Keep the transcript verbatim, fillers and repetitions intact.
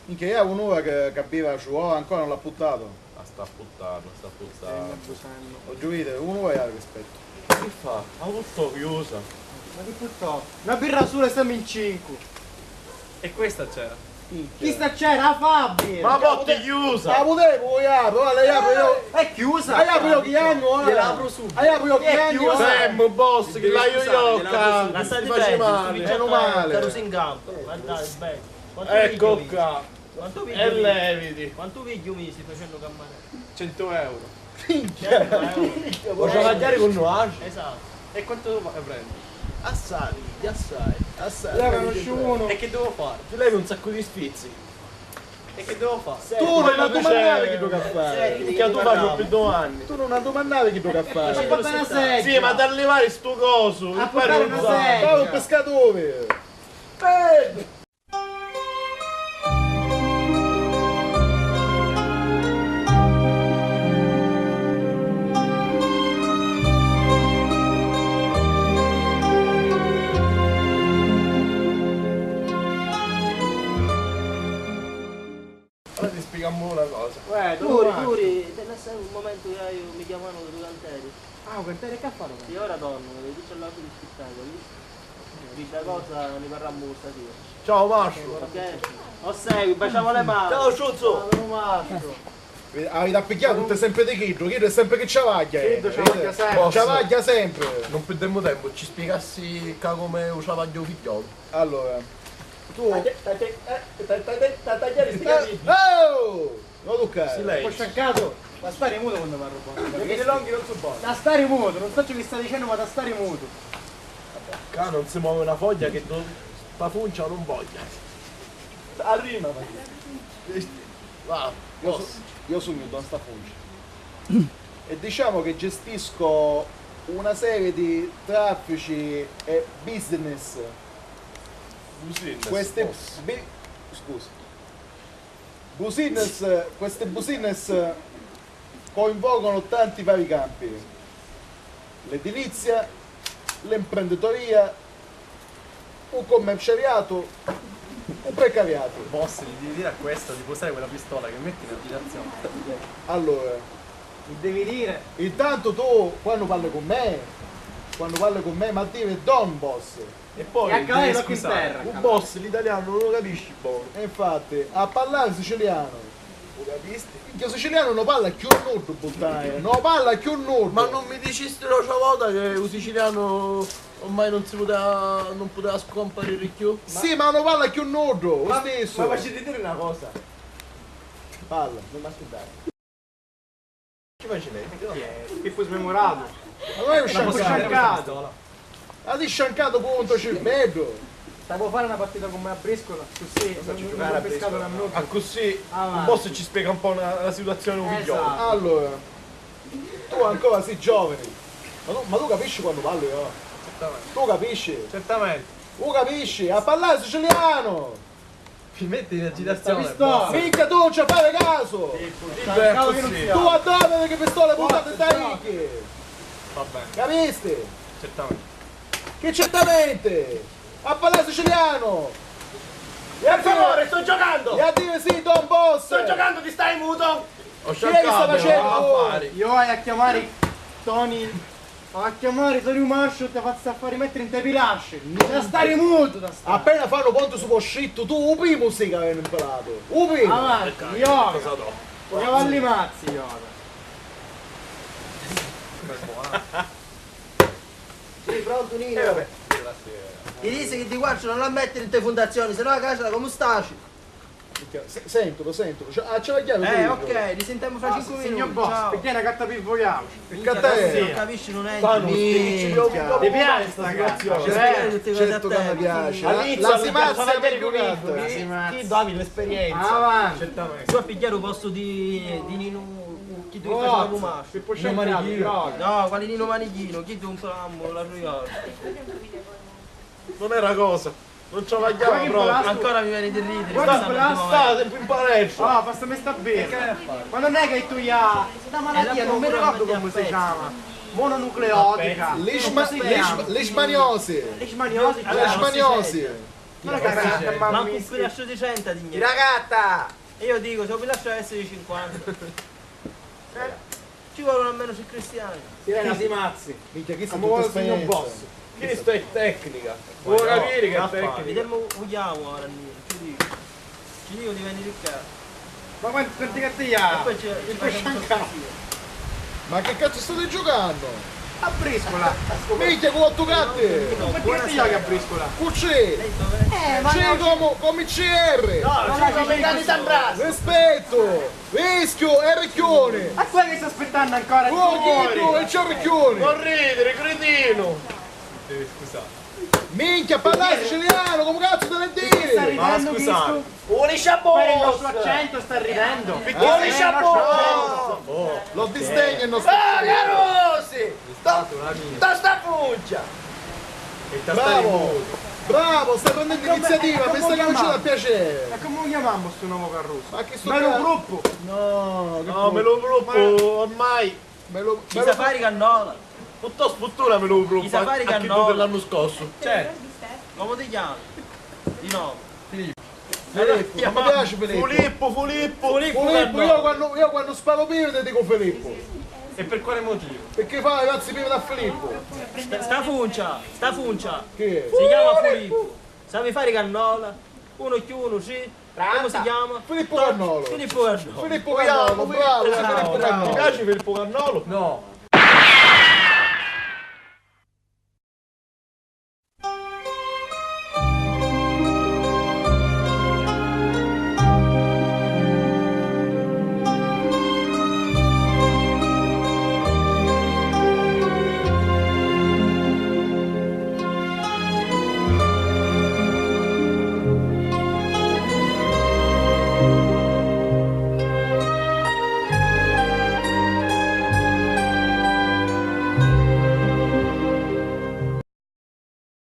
Minchia, iau un'ura ca, ca biva ciuò, ancora non l'ha puttatu. Ah, sta puttatu, sta puttatu. Stai abusando. Vogghiu vidiri, un'ura iau aspettu. Ma chi fa? A porta chiusa. Ma chi purtò? Una birra sula e siamo in cinque. E questa c'era. Minchia. Chista c'era, a Fabio! Ma a porta chiusa! Ma putevi, voi apri, guarda, iau apri iu. È chiusa! Iau apri iu chi annu, eh! Gliela apro subito. Iau apri iu chi annu, eh! È chiusa! Fermo, boss, che la io io. Lasciate perdere, sto figgio male, meno male. Caruso in gamba. Ma dai, bene. Ecco qua. Quantu pigghiu? E leviti. Quantu pigghiu misi facennu cammareri? Centu euro. Minchia. Centu euro. Vuoi travagliare con noi? Esatto. E quantu tu fa-, prendi? Assai, assai, assai. Io conosco uno. E che devo fare? Tu levi un sacco di sfizi. E che devo fare? Tu non la domandavi chi tu che fai. Minchia, tu fai più due anni. Tu non la domandavi chi tu che fai. Sì, ma da levare sto coso. A portare una sedia. Fai un pescatore. Ora ti spieghiamo una cosa. Uè, Turi, Turi, te lassi un momento che io mi chiamano dai cantieri. Ah, u cantieri che fa? Sì, ora torno, dice all'altro di aspettare, hai visto? Di sta cosa ne parliamo stasera. Ciao, Marcio. Ok? Lo segui, baciamo le mani. Ciao, Ciuzzo. Ciao, Marcio. Avete appigghiato tutte sempre di Chiddu, Chiddu è sempre che ciavaglia, eh. Chiddu ciavaglia sempre. Ciavaglia sempre. Non perdiamo tempo, ci spiegassi ca come u ciavaglia u figliolo. Allora, tu... Tagliare sti capelli. Oh! Non toccare. Silenzio. Poi sciancato. Ma stari muto quando parlo buono. Perché i longhi non so buoni. Da stari muto, non so ciò che sta dicendo, ma da stari muto. Vabbè, qua non si muove una foglia che do-, sta funcia non voglia. A rima, ma... Va, io, so, io sogno Don Sta Funcia. E diciamo che gestisco una serie di traffici e business. Business, queste boss. Bi-, scusa. Business, queste business coinvolgono tanti vari campi, l'edilizia, l'imprenditoria, u commerciariatu, u precariatu. Boss, gli devi dire a questo di posare quella pistola che metti in agitazione. Allora, gli devi dire. Intanto tu, quando parli con me, quando parli con me, ma dire Don Boss. E poi, e a cavallo devi scusare, in terra, u boss l'italiano non lo capisci buono. E infatti, a parlare siciliano. Lo capisti? Minchia, siciliano non parla più nulla, puttana, non parla più nulla. Ma non mi dicisti l'altra volta che u siciliano ormai non si poteva, non poteva scomparire più? Sì, ma non parla più nulla, lo stesso. Ma facete dire una cosa. Parla. Non mi ascoltare. Chi faci lei? Chi è? Pippo smemorato. Ma non è un sciancato. Sciancato. Ma ti sciancato punto, cervello. Stavo a fare una partita con me a briscola, così non, non ho pescato la nuda. Ah, così un boss ci spiega un po' una, la situazione un figliolo. Esatto. Allora, tu ancora sei giovane. Ma tu, ma tu capisci quando parlo io? Certamente. Tu capisci? Certamente. Tu capisci? A parlare siciliano! Mi metti in agitazione. Minchia, tu non ci fai caso! Sì, così. Tu a dove che pistole puntate stai? Va bene. Capisti? Certamente. Che certamente? A parlare siciliano! E a dire, per favore, sto giocando! E a dire sì, Don Boss! Sto giocando, ti stai muto? Chi è che sta facendo? Io vado a chiamare Tony. Ma va a chiamari Tony Marshall, ti fazzu a fari mettiri nta i pilasci. Da stari mutu, da stari. Appena fannu pontu su po scrittu, tu u primu si ca veni mpilatu. U primu. Avanti, ioca. U cavalli mazzi, ioca. Sì, prontu, Nino? Eh, vabbè. Ti disi chi di quattru non la mettiri nta i fundazioni, se no a casa comu staci? Minchia, se-, sentulu, sentulu. Cioè, ah, c'è la chiave. Eh, ok, li sintemu fra cincu minuti. Signor boss, ciao. Perché è una gatta per voi altri? Che gatta è? Non capisci, non è. Minchia. Ti piace sta gatta? Certo che mi piace. La, la si mazza meglio gatta. Chi dà l'esperienza? Avanti. Certamente. Tu a pigghiari u postu di, di Ninu, chi tu faci la cumascia? No, quali Nino Manichino? Chi tu un flammo, la royale. Non era cosa. Non travagghiava proprio. Ancora mi veni di ridiri. Sta, sta sempre in palestra. Ah, passami sta birra. Ma non è che tu hai sta malatia, non mi ricordo come si chiama. Mononucleotica. L'isma-, l'isma-, l'ismaniosi. L'ismaniosi. L'ismaniosi. Mancu un pilastru di trenta di niente. Tira gatta! E io dico, se un pilastru avessi di cinquanta. Eh, ci vuole almeno sui cristiani. Sirena, si mazzi. Minchia, chi sta tutta esperienza. Chisto è tecnica. Vuoi capire che è tecnica? Vediamo, vogliamo ora, ci dico. Ci dico di venire qua. Ma quanti, quanti cazzi ha? E poi ci, ci facciamo sostituire. Ma che cazzo state giocando? A briscola! Minchia, con otto carte! Ma quanti cazzi ha che a briscola? Cu c'è? Eh, ma c'è come, come C R! No, no, no, come cani d'andrazzo! Rispetto! Rischio e Recchione! Ma qua che sta aspettando ancora? Oh, chi tu? E c'è Recchione! Non ridere, cretino! Devi scusare. Minchia, parla siciliano, come cazzo te ne dire? Sta ridendo, Cristo? Uliscia boss! Per il nostro accento sta ridendo. Uliscia boss! Lo disdegna il nostro accento. Ah, carosi! Sta, sta funcia! Bravo! Bravo, stai prendendo iniziativa, mi stai cominciando a piacere. E come lo chiamammo sto nuovo carruso? Ma che sto... Bello gruppo! No, no, me lo gruppo ormai. Bello, chi sa fari cannola? Piuttosto futtura me lo gruppo. Chi sa fari cannola? L'anno scorso. Certo. Come ti chiami? Di nome. Filippo, non mi piace Filippo. Filippo, Filippo. Filippo, Filippo, io quando, io quando sparo prima ti dico Filippo. E per quale motivo? Perché fa i pazzi prima da Filippo. Sta, sta funcia, sta funcia. Che? Si chiama Filippo. Sapi fari cannola? Uno più uno, sì. Come si chiama? Filippo Cannolo. Filippo Cannolo. Filippo Cannolo, bravo, Filippo Cannolo. Ti piace Filippo Cannolo? No.